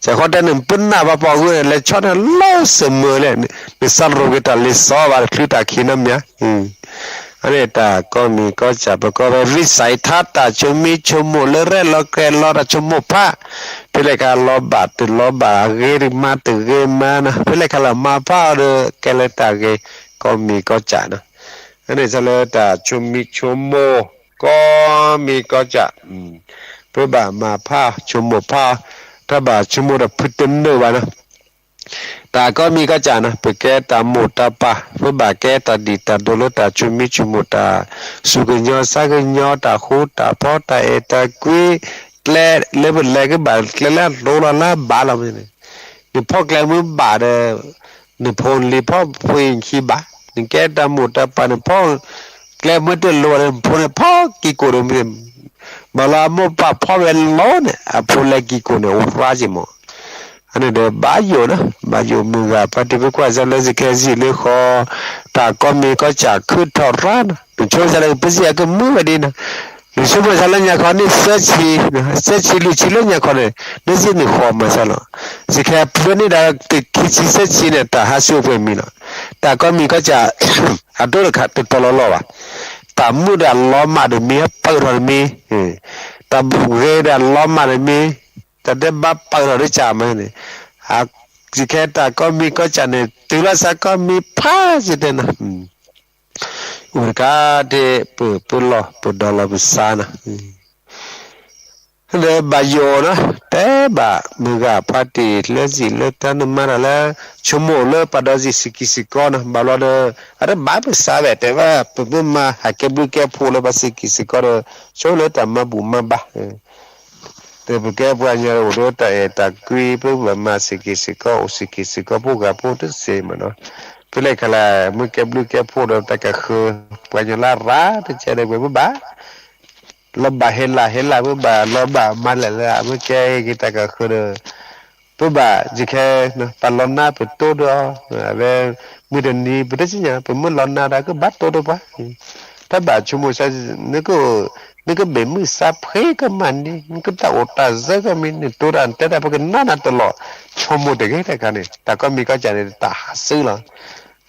စဲးဃီတဲနပနၢ်ဘၣ်ပှၤဂုာ်န့ၣ် လဲၤဆီန့ၣ်လီၤစၢၤမုာ်လဲၣ်, နစးရူးက့ၤတၢ်လံာ်စီဘၣ်တချုးတၢ်ခံနီတမံၤ အန့ၣ်တၢ်ကီမံၤကီၢ်စၢ် ပကီၢ်ဝဲ ဝံစၢၣ်ထါ တၢ်ဆိမိၣ်ဆိကမိၣ်လၢရဲၣ်လီၤကျဲၤလီၤ တၢ်ဆိကမိၣ်ဖး, ဖဲလဲၣ်ခါလီၤဘၣ်တလီၤဘၣ် အဂ့ၤတမၤတဂ့ၤမၤနီၤ ဖဲလဲၣ်ခါလၢမၤဖးအီၤဒီး ကဲလၢတၢ်ဂ့ၤ ကီမံၤကီၢ်စၢ်နီၤ, အန့ၣ်ဆၢလၢတၢ်ဆိမိၣ်ဆိကမိၣ် ကီမံၤကီၢ်စၢ် ပဘၣ်မၤဖးဆိကမိၣ်ဖး, တၢ်ဘၣ်ဆိကမိၣ်ဒီးဖုတနုာ်ဘၣ်နီၤ တၢ်ကီမံၤကီၢ်စၢ်နီၤ ပကဲတၢ်မိၢ်တၢ်ပၢ် ပဘၣ်ကဲတၢ်ဒံၣ်တၢ်ဒိးလၢတၢ်ဆိမိၣ်ဆိကမိၣ် တၢ်စူၢ်ကညီၤစၢ်ကညီၤ တၢ်ဃူတၢ်ဖိး တၢ်အဲၣ်တၢ်ကွံ ကျဲလၢပလဲၤကဘၣ်ကျဲလၢအလိၤလီၤလၢအဘၣ်လီၤန့ၣ်, နဖီၣ်ကျဲမ့ၢ်ဘၣ်ဒီး နဖိနလံၤဖီၣ်ဖှံခံဘၣ်, နကဲတၢ်မိၢ်တၢ်ပၢ်န့ၣ်ဖီၣ်ကျဲမ့ၢ်တလိၤဒီး နဖိန့ၣ်ဖီၣ်ကံၢ်ကိာ်ဒီးမ့ၢ် ဘၣ်လၢအမိၢ်ပၢ်ဖီၣ်ဝဲလီၤန့ၣ် အဖိလၢကံၢ်ကိာ်န့ၣ် အိၣ်ရၣ်က့ၤမး, အန့ၣ်ဒီးဘၣ်ယိၣ်နီၤ ဘၣ်ယိၣ်မုၢ်ဂၤဖါတံၢ် ပကွၢ်စၢ်လၢစံၣ်ခဲစံၣ်လၢဃီ တၢ်ကီမံၤကီၢ်စၢ်ခုၣ်ထီၣ်ရၣ်နီၤ နဆိကမိၣ်စၢ်လၢပစံၣ်အကမုာ်ဝဲဒ်နီၤ, နဆိကမိၣ်စၢ်လၢညါခီန့ၣ်သၢဆံ, သၢဆံလွံၢ်ဆံလၢညါခီန့ၣ် နစံၣ်န့ၣ်ဃီမၤစၢ်လီၤ, စံၣ်ခဲပှဲၤန့ၣ်ဒီးခံဆံသၢဆံန့ၣ် တၢ်ဟးဆူၣ်အိၣ်ပှဲၤမံၤလီၤ, တၢ်ကီမံၤကီၢ်စၢ် အဒိတခါတတီၤလီၤလီၤဘၣ်, တၢ်မုာ်ဒီးလီၤမၢ်တမံၤ ပၢၢ်ထီၣ်တမံၤ, တၢ်ဂ့ၤဒီးလီၤမၢ်တမံၤ, တၢ်ဒဲးဘးပၢၢ်ထီၣ်ဒ်စၢ်မးန့ၣ်, စံၣ်ခဲတၢ်ကီမံၤကီၢ်စၢ်န့ၣ် တုၤလီၤစးကီမံၤဖးစံၣ်တဲနီၤ, အိၣ်တကးဒ့ၣ် ပပလီၢ်ပဒီလီၤပစါနီၤ ဒီးဘၣ်ယိၣ်နီၤ တဲဘၣ်မုၢ်ဂၤဖါတံၢ်လၢစံၣ်လၢတၢ်နမၤတၢ်လၢ ဆိကမိၣ်လၢပှၤဒီးစံၣ်စံၣ်ကံၢ်စံၣ်ကီနီၤ ဘၣ်ဘျီဒီး အတဘၣ်ပစါဝဲတဲဝဲ ပမ့ၢ်မၤဟးကဲဘျုးကဲဖှိၣ်လၢပှၤစံၣ်စံၣ်ကံၢ်စံၣ်ကီဒီး ဆိလၢတၢ်မၤဘူၣ်မၤဘါ ဒီးပကဲပှၤကညီအိၣ်ဒီးတၢ်အဲၣ်တၢ်ကွံ ပဘၣ်မၤစ့ၢ်ကီးစ့ၢ်ကီး အိၣ်စ့ၢ်ကီးစ့ၢ်ကီး ဖိဂၤဖိတစ့ၢ်မးနီၤ, ဖဲလဲၣ်ခါလၢ မ့ၢ်ကဲဘျုးကဲဖှိၣ်ဒီးတၢ်ကဃၢၤ ပှၤကညီလၢရၤတကဲဒီး ပဘၣ် လီၤဘၣ်ဟ့လၢ်ဟ့လၢ် ပဘၣ်လီၤဘၣ်မၤလဲၣ်လၢ မ့ၢ်ကဲက့ၤတၢ်ကဃၢၤဒီး ပဘၣ်ယခဲ ပလီၤနါပတိဒီးအီၤ အဝဲ မုၢ်တနံၤ ပတသ့ၣ်ညါ ပမ့ၢ်လီၤနါဒီးကဘၣ်တိဒီးပှၤ တၢ်ဘၣ်ဆိကမိၣ်စၢ် နကဘ့ၣ်မုၢ်စၢ်ဖှံကမၣ်န့ၣ် နကတၢ်အိၣ်တၢ်စၢကမံၤ နတိတၢ်နတဲတၢ် ပကနၣ်နၤတလီၢ် ဆိကမိၣ်တဂ့ၤတခါန့ၣ် တၢ်ကီမံၤကီၢ်စၢ်န့ၣ် တၢ်ဟးစုလီၤ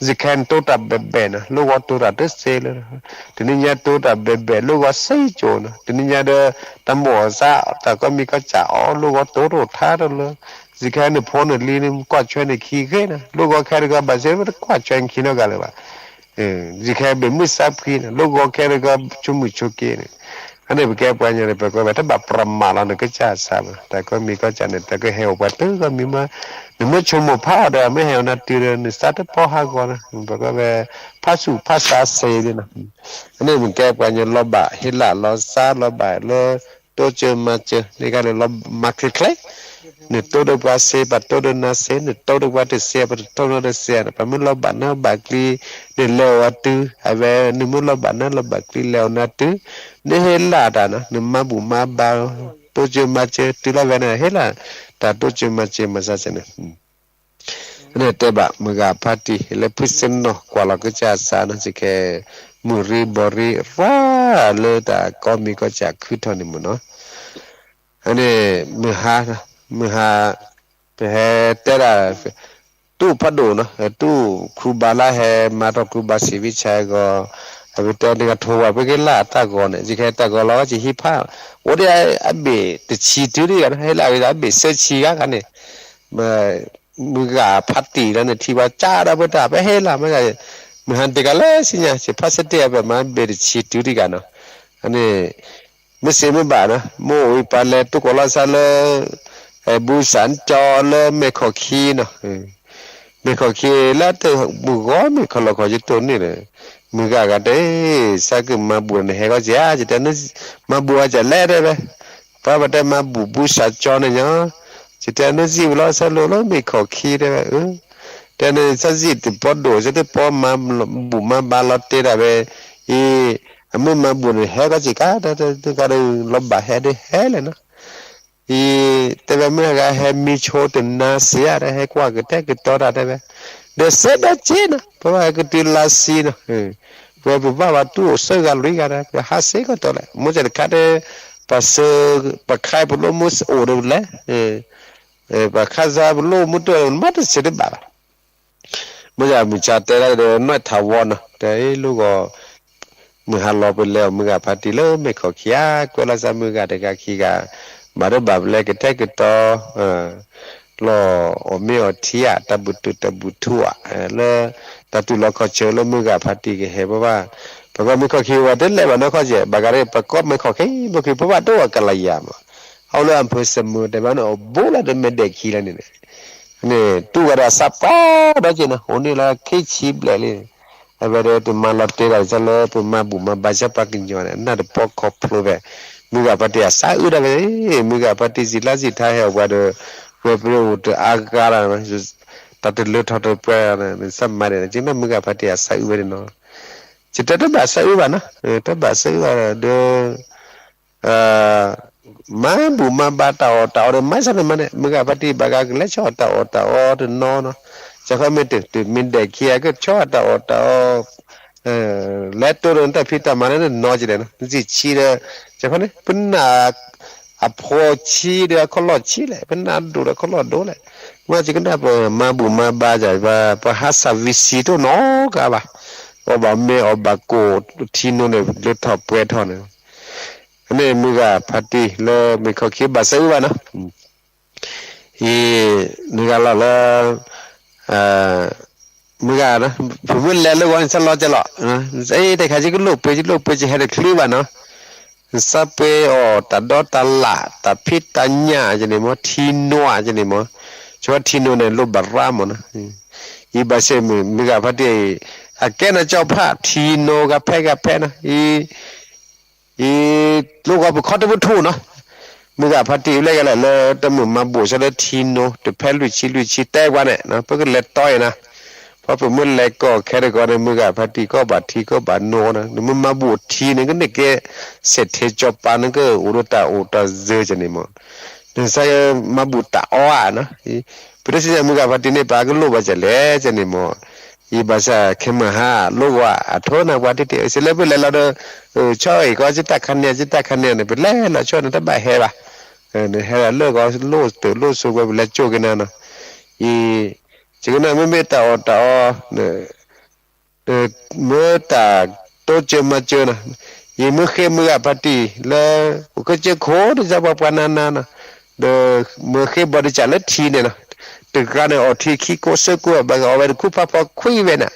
ယခဲနတိတၢ်ဘဲၣ်ဘဲၣ်နီၤ လိၣ်ဂီၤတိတၢ်တစ့လၢ တနံၤညါတိတၢ်ဘဲၣ်ဘဲၣ် လိၣ်ဂီၤစ့ကၠိၤနီၤ တနံၤညါဒီး တၢ်မိၢ်အီၣ်စၢ် တၢ်ကီမံၤကီၢ်စၢ်အီၣ် လိၣ်ဂီၤတိတအိၣ်ထါတလၢ ယခဲနဖိနလံၤနကွၢ်ဆွဲနခံဂ့ၤနီၤ လိၣ်ဂီၤခဲတဂီၤ ဘၣ်စ့တကွၢ်ဆွဲနခံနီတဂၤလၢၤဘၣ် ယခဲဘ့ၣ်မုၢ်စၢ်ဖှံန့ၣ် လိၣ်ဂီၤခဲတဂီၤ ဆိကမိၣ်ဆိက့န့ၣ် အန့ၣ်ပကဲပှၤကညီန့ၣ် ပကီၢ်ဝဲတဘၣ်ပြမးလီၤ နကစၢ်စၢ်မး တၢ်ကီမံၤကီၢ်စၢ်န့ၣ် တၢ်ကဟဲအိၣ်ပှၤတဂီၤမံၤမး နမ့ၢ်ဆိကမိၣ်ဖးအီၤဒီး မ့ၢ်ဟဲအိၣ်နၤတုၤဒီး နစၢ်တပီဟးဂီၤနီၤ ပကီၢ်ဝဲ ဖးဆူၣ်ဖးဆါစ့ဒ်နီၤ အန့ၣ်မ့ၢ်ကဲပှၤကညီလီၤဘၣ်ဟ့လၢ်လီၤစၢ်လီၤဘၣ်လၢ တိစၢၤမၤစၢၤ န့ၣ်ကန့ၣ်လီၤမၤချ့ချ့ နတိဒီးပှၤစ့ ပှၤတိဒီးနၤစ့ နတိဒီးပှၤတစ့ ပှၤတတိဒီးနၤတစ့ ပှၤမ့ၢ်လီၤဘၣ်နါဘၣ်ကျံ နလဲၤအိၣ်အတုၤ အဝဲ နမ့ၢ်လီၤဘၣ်နါလီၤဘၣ်ကျံ လဲၤအိၣ်နၤတုၤ နဟ့လၢ်တၢ်နီၤ နမၤဘူၣ်မၤဘါ တိစၢၤမၤစၢၤ တုၤလီၤဝဲန့ၣ် ဟ့လၢ် တၢ်တိစၢၤမၤစၢၤမၤစၢ်စ့န့ၣ် အန့ၣ်တဲဘၣ်မုၢ်ဂၤဖါတံၢ် လၢဖုစ့ၣ်နီၤကွၢ်လီၤကစၢ်စၢ်နီၤ စ့ၢ်ကီး မုၢ်ရ့ဘီရ့ ရၣ်လၢတၢ်ကီမံၤကီၢ်စၢ်ခုထီၣ်န့ၣ်မ့ၢ်နီၤ အန့ၣ် မုၢ်ဟါ မုၢ်ဟါ ပဟဲတဲဒၣ် တူၢ်ဖးဒိၣ်နီၤ တူၢ်ခူဘၣ်လၢဟဲမၤထီၣ်ခူဘၣ်စံးဝံၣ်ဆါအဂီၢ် အဝဲတဲနကထိးဝဲပက့ၤလၢအတၢ်ဂီၤန့ၣ် ယကဟဲတၢ်ဂီၤလီၤ ယဟံးဖး, အိၣ်ဒီးအဘ့ၣ်တဆံတုၤဒံးဂၤန့ၣ် ဟဲလၢအဂ့ၤအဘ့ၣ်သၢဆံဂၤဂၤန့ၣ်, မုၢ်ဂၤဖါတံၢ်လၢန့ၣ် ထံၣ်ဝဲကၢ်ဒီးပတၢ် ပဟဲလၢ်မး, မုၢ်ဟါတကးလၢစံညါ ယဖးစတ့ၢ်အပမၤဘ့ၣ်တဆံတုၤဒံးဂၤနီၤ, အန့ၣ် မ့ၢ်စ့မ့ၢ်ဘၣ်နီၤ မ့ၢ်အိၣ်အံၤပှၤလဲၤတူၢ်ကီၤလီၤစၢ်လၢ ဘူစၣ်ကၠီလၢမဲာ်ခီၣ်ခံနီၤ, မဲာ်ခီၣ်ခံလၢတမုၢ်ဂီၤမ့ၢ်ခီၣ်လီၢ်ခီၣ်ယတိၢ်န့ၣ်ဒီး, မုၢ်ဂၤဂၤတဲ စၢ်ကမၤဘူၣ်န့ၣ်ဟဲဂီၤကဲဧါ, ယတဲ မၤဘူၣ်အီၤကလဲၣ်တဲဝဲ, ပှၤဘၣ်တဲမၤဘူၣ်ဘူစၣ်ကၠီန့ၣ်ညါ, ယတဲနစံၣ်ဝဲလီၤဆၢလိၤလၢမဲာ်ခီၣ်ခံတဲဝဲ, တဲန့ၣ် စၢ်စံၣ်တပီဒိၣ် စၢ်တပီမၤဘူၣ်မၤဘါလီၤတဲဒၣ်ဝဲ, အံၤ အမုၢ်မၤဘူၣ်န့ၣ် ဟဲဂီၤကဲကါ တဂၤဒီးလီၤဘၣ်ဟဲဒ်ဟဲလဲၣ်နီၤ အံၤ တဲဝဲမုၢ်ဂၤဟဲမံဆိတနါစ့ဧါ တဟဲကွၢ်ကတဲာ်ကတီၤတၢ်တဲဝဲ, ဒီးစဲဒီးက့နီၤ ပဘၣ်ဟဲကတုၤလါဆံနီၤ, ပဝဲပဘၣ်ဝဲတူၢ်အိၣ်ဆၢဂၤလွံၢ်ဂၤဒီး ပဟးစ့ကတီၤလဲၣ် မ့ၢ်စဲတခါတဲ, ပဆၢ, ပခါပလိၣ်မုၢ်အိၣ်ဒီးလဲၣ်, ပခါစၢ်ပလိၣ်မုၢ်တၢ် မ့ၢ်တစဲတဘၣ်ဘၣ် မ့ၢ်ယမုၢ်ဆါတဲဒၣ်ဒီး နွဲၣ်ထးဝီနီၤ တဲလီၤဂီၤ, မုၢ်ဟါလီၤပလဲၤအီၤမုၢ်ဂၤဖါတံၢ်လၢမဲာ်ခီၣ်ခံဧါ ကွဲးလီၤစၢ်မုၢ်ဂၤတဂၤခံဂၤ, ဘၣ်ဒိဘၣ်ပလဲၤကတဲာ်ကတီၤ, လီၤအီၣ်မ့ၤအီထံဧါ တၢ်ဘူၣ်တူာ်တၢ်ဘူၣ်ထူဧါ, လၢ, တၢ်တူၢ်လီၤခီၣ်ဆၢလၢမုၢ်ဂၤဖါတံၢ်ကဟဲဘၣ်ဘၣ်, ပကီၢ်မဲာ်ခီၣ်ခံဝဲတလဲၤဘၣ်နီၢ်ခီၣ်ကဲး ဘၣ်ဂၤဒီး ပကီၢ်မဲာ်ခီၣ်ခံ ပကီၢ်ဖိဘၣ်ဒိဝဲကလၤယၤမး, ဟီၣ်လၢအဖၢစမုၢ်တဲဘၣ်န့ၣ် အဘူးလၢတမဲာ်ဒဲးခံလၢန့ၣ်န့ၣ် န့ၣ်တူၢ်ဝဲဒီးအစၢ်ပှၤဒီးက့နီၤ အိၣ်န့ၣ်လၢခံဆံဘျဲၣ်လံ, အဝဲဒီးတမၤလီၤတဲဒၣ်စၢ်လၢပမၤဘူၣ်မၤဘါစၢ်ပှၤကညီန့ၣ် နၢ်တပီခီဖျိဖဲ, မုၢ်ဂၤဖါတံၢ်အစၢ်အုၣ်ဒၣ်ဝဲ, မုၢ်ဂၤဖါတံၢ်စံးလါစံးထါဟဲအပှၤဒီး, ဝဲပအိၣ်တအါဂၤလီၤ, တၢ်တလၢထီၣ်တပှဲၤ, စၢ်မၤဒဲးန့ၣ် က့နီၤ မုၢ်ဂၤဖါတံၢ်အစၢ်အုၣ်ဝဲန့ၣ်နီၤ, ယတဲတဘၣ်စၢ်အုၣ်ဘၣ်နီၤ, တဘၣ်စၢ်အုၣ်ဘၣ်ဒီး မၤဘူၣ်မၤဘါတၢ်အီၣ်တၢ်အီဒီး မၤစၢ်န့ၣ်မၤန့ၣ် မုၢ်ဂၤဖါတံၢ်ဘၣ်ဂၤကလဲၤဆီၣ်တၢ်အီၣ်တၢ်အီတနီၤနီၤ, ကဲခီမ့ၢ်တမ့ၢ်ဒဲးခံဂၤကဆီၣ်တၢ်အီၣ်တၢ်အီ, လဲၤတိၢ်ဒီးတၢ်ဖံးတၢ်မၤလၢနနီၤကလဲၣ်နီၤ နစံးဆံဒီး, ကဲခီန့ၣ် ပနာ်, အဖှီၣ်ဆံဒီးအခီၣ်လီၢ်ဆံလဲၣ် ပနာ်ဒိၣ်ဒီးအခီၣ်လီၢ်ဒိၣ်လဲၣ်, မ့ၢ်ကကနၣ်ပမၤဘူၣ်မၤဘါယၤ ပဟးစၢ်ဝံၤဆံးတအိၣ်နီတဂၤဘၣ်, အီၣ်ဘၣ်မ့ၤအီၣ်ဘၣ်ကိၣ်ထံနိန့ၣ် လၢထီၣ်ပှဲၤထီၣ်န့ၣ် န့ၣ်မုၢ်ဂၤဖါတံၢ်လၢမဲာ်ခီၣ်ခံဘၣ်စၢ်အုၣ်ဘၣ်နီၤ, အံၤ, နုၤဂၤလီၤလၢ, မုၢ်ဂၤ, ဖုမုၢ်လဲၤလၢဂီၤန့ၣ် ဆၢလီၤကလီၤ, တခါယကလိၣ်ပှ့ၤ ယလိၣ်ပှ့ၤ ယဟဲတချုးဘၣ်နီၤ, နစၢ်ပှ့ၤအီၣ်တၢ်ဒီတၢ်လၣ် တၢ်ဖံးတၢ်ညၣ်ကန့ၣ်မ့ၢ် ထံနိဧါကန့ၣ်မ့ၢ်, ဆိထံနိန့ၣ် လိၣ်ဘၣ်ရၣ်မ့ၢ်နီၤ, အံၤဘၣ်ဆၣ်မုၢ်ဂၤဖါတံၢ်အံၤ, အကဲနၤကၠီဖးထံနိဂၤဖဲဂၤဖဲနီၤ, အံၤ အံၤ, လိၣ်ဂီၤပခီတမုၢ်ထူၣ်နီၤ, မုၢ်ဂၤဖါတံၢ်အံၤလၢဂၤလဲၣ်လၢတမုာ်မၤဘူၣ်ဆၢလၢထံနိ တဖဲလွံၢ်ဆံလွံၢ်ဆံတဲကွၢ်န့ၣ် ပကလဲၤတီအံၤနၤ, ဖဲပမ့ၢ်လဲၤကီၢ်ခဲတကီန့ၣ် မုၢ်ဂၤဖါတံၢ်ကီၢ်ဘၣ်ထံကီၢ်ဘၣ်နိနီၤ နမ့ၢ်မၤဘူၣ်ထံန့ၣ် ကန့ၢ်ကဲ စဲးထဲကၠီပၤန့ၣ် ကအိၣ်ဒီးတၢ်အိၣ်တၢ်စၢကန့ၣ်မ့ၢ်, နစၢ်မၤဘူၣ်တၢ်အီဧါနီၤ, ပတသ့ၣ်ညါမုၢ်ဂၤဖါတံၢ်န့ၣ် ပကလိၣ်ဘၣ်ကလဲၣ်ကန့ၣ်မ့ၢ် အံၤဘၣ်ဆၣ်ခဲမုၢ်ဟါ လိၣ်ဂီၤ အထိနၤပှၤတ့ၢ်တ့ၢ် စ့လၢပလဲၤလီၤဒီး, ဆီအံၤကီး ကတၢ်ခါန့ၣ် ကတၢ်ခါန့ၣ်န့ၣ် ပလဲၤလီၤဆီန့ၣ် တဘၣ်ဟဲဘၣ်, နဟဲလၢဂီၤလိၣ်စၢၤလိၣ်ဆိးဝဲ ပလဲၤကၠိက့ၤနၤနီၤ, အံၤ, ယကနၣ်မ့မ့ၢ်တၢ်အီၣ်တၢ်အီ မ့ၢ်တၢ်တိစၢၤမၤစၢၤနီၤ, ယမ့ၢ်ဃ့မုၢ်ဂၤဖါတံၢ်လၢ, အိၣ်ကစၢၢ်ခိၣ်တစၢ်ပှၤပှၤနါနါနီၤ, ဒီးမ့ၢ်ဃ့ဘီတစၢ်လၢထံန့ၣ်နီၤ, တဂၤန့ၣ်အီၣ်ထံခံကိးသၢကိးဘၣ်ဂၤ အီၣ်ဝဲတခူဖးဖီခွံဝဲန့ၣ်,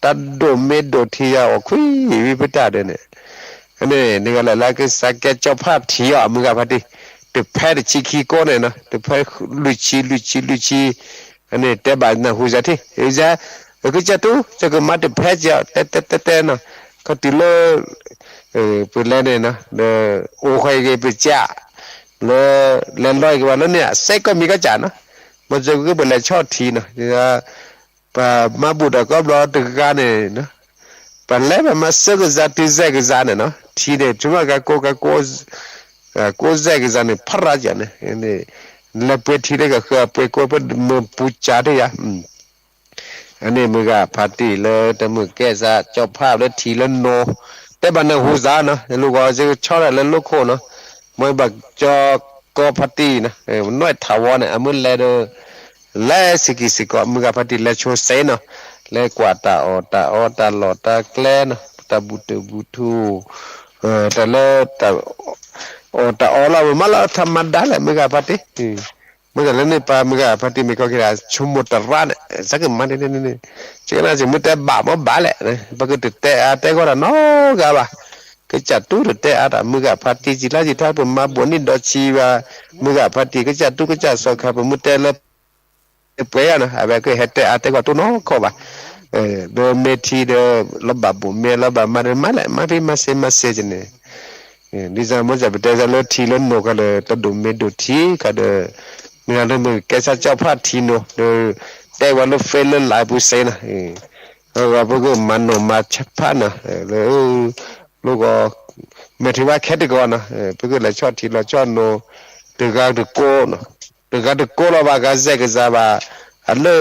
တၢ်ဒိၣ်မ့ၢ်ဒိၣ်ထံယၤအီၣ်ခွံဝံၤပတၢ်ဒဲးန့ၣ် အန့ၣ် နဂၤလဲၣ်လၢကစၢ်ကဲကၠီဖးထံအီၤ မုၢ်ဂၤဖါတံၢ်, တဖဲတဆံခံကိးန့ၣ်နီၤ တဖဲလွံၢ်ဆံလွံၢ်ဆံလွံၢ်ဆံ, အန့ၣ်တဲဘၣ်နၢ်ဟူစၢ်ထံၣ် ယၤ, ကစၢ်တူၢ် ကစၢ်ကမၤတဖဲကၠီ တဲတဲတဲတဲနီၤ, ခီတုၤလၢ ပလဲၤန့ၣ်နီၤ ဒီး အိၣ်ဃီဂ့ၤပစၢ်, လၢ လဲၤလီၤက့ၤဘၣ်လၢန့ၣ် စဲးကီၢ်မံၤကီၢ်စၢ်နီၤ, မ့ၢ်စ့ၢ်ကီးပလဲၤဆီၣ်ထံနီၤ ပမၤဘူၣ်တၢ်ကီဘျီတဂၤန့ၣ်, ပလဲၤဘၣ်မၤစၢကစၢ်တုၤစဲးကစၢ်န့ၣ်နီၤ ထံန့ၣ် ဆိကမိၣ်ကကိးကကိး, ကိးစဲးကစၢ်န့ၣ် ဖးရၤကန့ၣ်, လဲၤပှဲၤထံလၢကဃၢၤပှဲၤကိးပမုၢ်ပူၤစၢ်တယၤ, အန့ၣ်မုၢ်ဂၤဖါတံၢ်လၢတမုၢ်ကဲစၢ်ကၠီဖးလၢထံလၢနိ, တဲဘၣ်နၢ်ဟူစၢ်နီၤ လီၤဂီၤစ့ကဆီဒၣ်လၢလိခိၣ်နီၤ, မ့ၢ်ဘၣ်ကၠီကီဖါတံၢ်နီၤ, နွဲၣ်ထးဝီန့ၣ် အမ့ၢ်လဲၤဒီး လဲၤစ့ၢ်ကီးစ့ၢ်ကီး မုၢ်ဂၤဖါတံၢ်လဲၤဆိစဲးနီၤ, လဲၤကွၢ်တၢ်အီၣ်တၢ်အီတၢ်လီၢ်တၢ်ကျဲနီၤ, တၢ်ဘူၣ်တၢ်ဘူၣ်ထူၣ် တၢ်လၢ အီၣ်တၢ်အီလီၤ ဝဲမးလီၤ ထးမၤဒါလဲၣ် မုၢ်ဂၤဖါတံၢ်, မ့ၢ်တၢ်လၢန့ၣ် ပှၤမုၢ်ဂၤဖါတံၢ်မ့ၢ်ခီက့ၤဒၣ် ဆိကမိၣ်တရၣ်န့ၣ် စးကမၤန့ၣ်န့ၣ်န့ၣ်, ကနၣ်စ့ၢ်မ့ၢ်တဲဘၣ်မ့ၢ်ဘၣ်လဲၣ်, ပကတတဲအါတဲဂီၢ်တၢ်နီတဂၤဘၣ်, ကစၢ်တူၢ်တတဲအါတၢ် မုၢ်ဂၤဖါတံၢ် စံးလါစံးထါ ပမၤဘိးန့ၢ်ဒီးဆံးဘၣ်, မုၢ်ဂၤဖါတံၢ် ကစၢ်တူၢ်ကစၢ်စီၤခါ ပမ့ၢ်တဲလၢ ပှဲၤဂၤနီၤ အဝဲကဟဲတဲအါတဲဂီၢ်တအိၣ်နီတခီဘၣ်, ဒီးမ့ၢ်ထံဒီး လီၤဘၣ်ဘိးမ့ၢ်လီၤဘၣ်မၤဒီးမၤလဲၣ် မၤဖံးမၤစ့မၤစ့ကန့ၣ်, ဒ်သိးမ့ၢ်စ့ၢ်ပတဲလၢထံလၢနိၣ်ခါဒီး တဒိၣ်မ့ၢ်ဒိၣ်ထံခါဒီး မ့ၢ်လၢမ့ၢ်ကဲဆါကၠီၣ်ဖးထံနိၣ်ဒီး တဲဝဲလၢ Facebook လၢ live ပူၤစ့ၢ်နီၤ, ပကမၤနိၣ်မၤဖးနီၤ လၢ လိၣ်ကီ မဲာ်ထံဝါခဲတကီနီၤ ပကလဲၤဆီၣ်ထံလီၤဆီၣ်နိၣ် တဂၤတကိးနီၤ, တဂၤတကိးလီၤဘၣ် ဂၤစဲးကစၢ်ဘၣ် အလၢ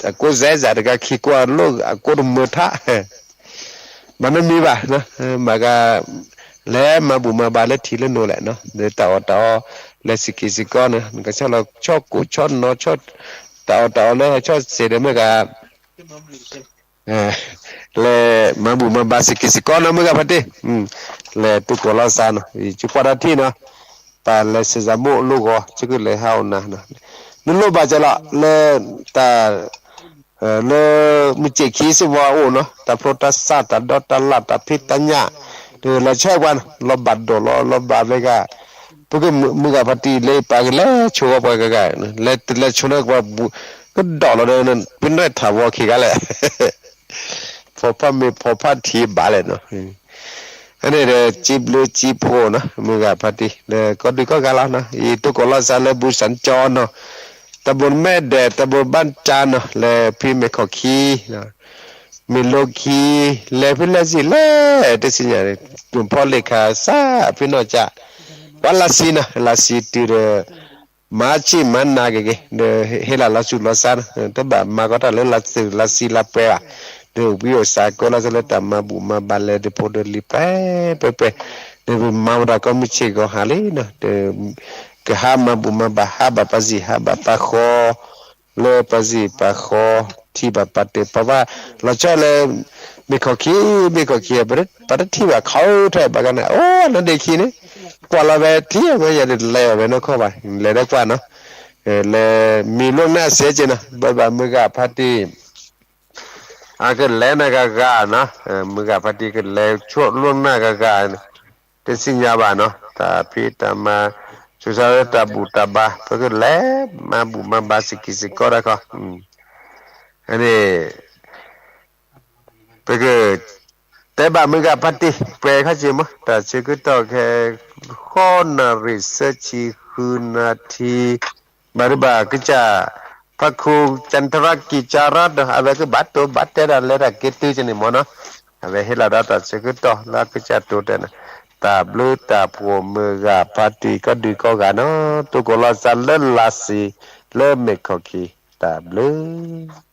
အကိးစဲးစး တဂၤခံကိးအလၢအကိးတမုာ်ထါ ဘၣ်မ့ၢ်မံၤဘၣ် မၤဂၤ လဲၤမၤဘူၣ်မၤဘါလၢထံလၢနိၣ်လဲၣ်နီၤ ဒီးတၢ်အီၣ်တၢ်အီ လဲၤစံးက့ၤစံးကီးနီၤ နကဆီၣ်လီၤဆီၣ်ကိၣ်ဆီၣ်နီၣ်ဆီၣ် တၢ်အီၣ်တၢ်အီလၢဟဲဆီၣ်စ့ၢ်ဒီးမ့ၢ်ဂၤ လဲၤမၤဘူၣ်မၤဘါစ့ၢ်က့ၤစ့ၢ်ကီးနီၤ မုၢ်ဂၤဖါတံၢ်, လဲၤတူၢ်ကိးလီၤစါနီၤ ယကွၢ်တၢ်ထံၣ်နီၤ, ပလဲၤစံးစၢ်မိၣ်လိၣ်ဂီၤ ကလဲၤဟးအိၣ်နၤနီၤ, နလိၣ်ဘၣ်ကလီၤ လၢ တၢ် လၢ မုၢ်စ့ၢ်ခံစ့ၢ်ဝါအိၣ်နီၤ တၢ်ဖျိတၢ်စၢ် တၢ်ဒီတၢ်လၣ် တၢ်ဖံးတၢ်ညၣ် ဒီးလဲၤဆၢပှၤနီၤ လီၤဘၣ်ဒိၣ်လီၤ လီၤဘၣ်ဝဲဂၤ ပကမုၢ်ဂၤဖါတံၢ်လၢပှၤကလဲၤဆိၣ်ဂီၤပှၤဂၤဂၤ လဲၤတလဲၤဆိၣ်န့ၣ်ပှၤ ကဒီၣ်လီၤဒီး ပနီၢ်ထးဝီခံဂၤလဲၣ် ဖီဖးမ့ၢ်ဖီဖးထံဘၣ်လဲၣ်နီၤ, အန့ၣ်ဒီး စံးဘျုးစံးဖှိၣ်နီၤ မုၢ်ဂၤဖါတံၢ် လၢကီၢ်ဒုးကီၢ်ဂၤလီၤနီၤ ယတူၢ်ကိးလီၤစါလၢ ဘူၣ်စၣ်ကၠီနီၤ တၢ်ဘိးမဲာ်ဒဲး တၢ်ဘိးဘၣ်တၢ်နီၤ လၢဖံမဲာ်ခီၣ်ခံ မ့ၢ်လိခံ လဲၤဖဲလဲၣ်စံၣ်လဲၣ် တသ့ၣ်ညါ ဖီၣ်လ့ၣ်ခါစၢ်ဖဲနီၢ်ကၠၢ် ပှၤလၢစံနီၤ လၢစံတုၤဒီး မၤဆံၣ်မၤနၤက့ၤက့ၤ ဒီးဟ့ၣ်လီၤလီၤဆူၣ်လီၤစါနီၤ တဘၣ်မၤကီးတၢ်လၢလၢစံလၢစံလၢပှဲၤဘၣ် ဒီးဝံအိၣ်စးကီလီၤစၢ်လၢတၢ်မၤဘူၣ်မၤဘါလဲၤဒ်ဖိဒီးလံၤပှဲၤပှဲၤပှဲၤ ဒီးပမၤဝဲဒၣ်ကီၢ်မုၢ်ဆ့ၣ်ဂီၤဟါလံနီၤ ဒီး ကဟးမၤဘူၣ်မၤဘါ ဟးဘၣ်ပှၤစံာ် ဟးဘၣ်ပှၤဃီ လၢပှၤစံာ်ပှၤဃီ ထံၣ်ဘၣ်ပှၤတဲာ်ပှၤဘၣ် လီၤဆီလၢ မ့ၢ်ခီၣ်ခံ မ့ၢ်ခီၣ်ခံ ပတထံၣ်ဘၣ်ခီထဲဘၣ်ကန့ၣ် အိၣ်နီၢ်ဒ့ခံန့ၣ် ကွၢ်လီၤဝဲထံၣ်ဝဲယၤဒ်လဲၤအီၤဝဲနီၢ်ခီဘၣ် လဲၤဒၣ်ကွၢ်နီၤ လဲၤမံၤလိၣ်နၢ်စဲက့ၤနီၤ ဘၣ်ဘၣ်မုၢ်ဂၤဖါတံၢ် အကလဲၤနၤဂၤဂၤနီၤ မုၢ်ဂၤဖါတံၢ်ကလဲၤဆိၣ်လိၣ်နၢ်ဂၤဂၤ တသ့ၣ်ညါဘၣ်နီၤ တၢ်ဖံးတၢ်မၤ ဆိစါလၢတၢ်ဘူၣ်တၢ်ဘါ ပကလဲၤမၤဘူၣ်မၤဘါစ့ၢ်က့ၤစ့ၢ်ကီးတၢ်ခီ အန့ၣ် ပက တဲဘၣ်မုၢ်ဂၤဖါတံၢ် ပှဲၤခီၣ်စ့ၢ်မး တၢ်ဆၢကတီၢ်ခဲ ဃိးနၣ်ရံၣ်သၢဆံဃုနၣ်ထံ ဘၣ်ဒုဘၣ်ကစၢ် ဖးခူ ကၠၣ်တရၣ်ကံၢ်ကၠၣ်ရၣ်ဒီး အဝဲကဘၣ်တိၢ်ဘၣ်တဲဒၣ်လဲၤတၢ်က့ၤတုၤကန့ၣ်မ့ၢ်နီၤ အဝဲဟ့ၣ်လီၤဒီးတၢ်ဆၢကတီၢ်လၢကစၢ်တိၤတဲန့ၣ် တၢ်ဘျုးတၢ်ဖှိၣ်မုၢ်ဂၤဖါတံၢ်ကီၢ်ဒုးကီၢ်ဂၤနီၤ တိၢ်ကိးလီၤစၢ်လၢလါစံ လၢမဲာ်ခီၣ်ခံ တၢ်ဘျုး